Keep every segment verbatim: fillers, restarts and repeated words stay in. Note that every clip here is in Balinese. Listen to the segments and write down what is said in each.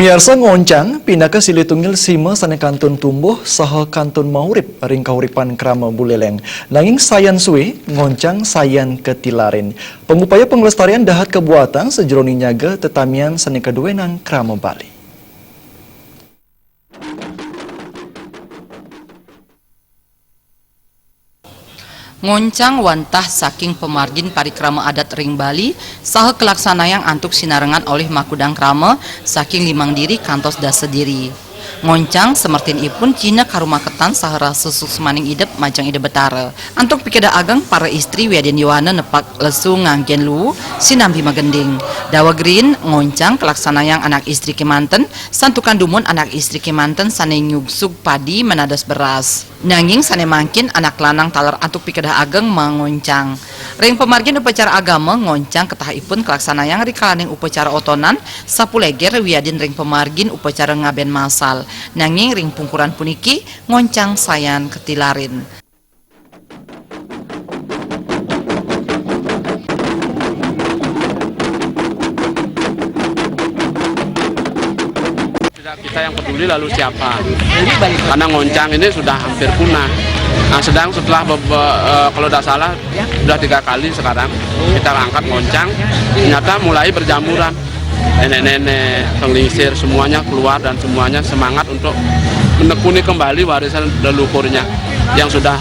Piarsa, ngoncang pinaka silih tunggil sima sané kantun tumbuh saha kantun maurip ring kauripan krama Buléléng. Nanging sayan sué, ngoncang sayan katilarin. Pangupaya panglestarian dahat kabuatang sajeroning nyaga tetamian sané kaduénang krama Bali. Ngoncang wantah saking pamargin parikrama adat ring Bali, saha kalaksanayang antuk sinarengan olih makudang krama saking limang diri kantos dasa diri. Ngoncang samertinipun cihna karumaketan saha rasa suksmaning idep majeng Ida Betara. Antuk piked ageng, para istri wiadin yowana nepak lesu nganggén luu sinambi magending. Daweg riin, ngoncang kalaksanayang anak istri kémanten, santukan dumun anak istri kémanten sané nyugsug padi manados beras. Nanging sané mangkin anak lanang taler antuk piked ageng mangoncang. Ring pamargin upacara agama, ngoncang ketahipun kalaksanayang rikalaning upacara otonan, sapuleger wiadin ring pamargin upacara ngabén masal. Nanging ring pungkuran puniki, ngoncang sayan katilarin. Tidak kita yang peduli, lalu siapa? Karena ngoncang ini sudah hampir punah. Nah, sedang setelah bebe- eh, kalau tidak salah sudah tiga kali sekarang kita angkat ngoncang, ternyata mulai berjamuran. Nenek-nenek, penglingsir, semuanya keluar dan semuanya semangat untuk menekuni kembali warisan leluhurnya yang sudah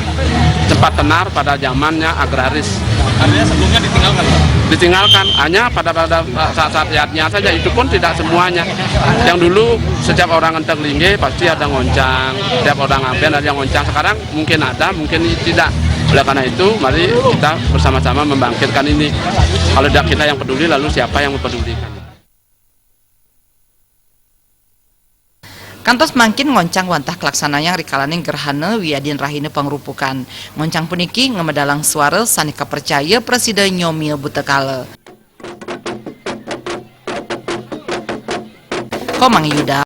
cepat tenar pada zamannya agraris. Artinya sebelumnya ditinggalkan, Pak? Ditinggalkan, hanya pada, pada saat-saat yadnya saja, itu pun tidak semuanya. Yang dulu setiap orang entek linggih pasti ada ngoncang, setiap orang ngabén ada yang ngoncang. Sekarang mungkin ada, mungkin tidak. Oleh karena itu, mari kita bersama-sama membangkitkan ini. Kalau tidak kita yang peduli, lalu siapa yang mempedulikan? Kantos mangkin ngoncang wantah kalaksanayang rikalaning gerhana wiadin rahina pangrupukan. Ngoncang puniki ngamedalang swara sané kapercaya prasida nyomia buta kala. Komang Yuda.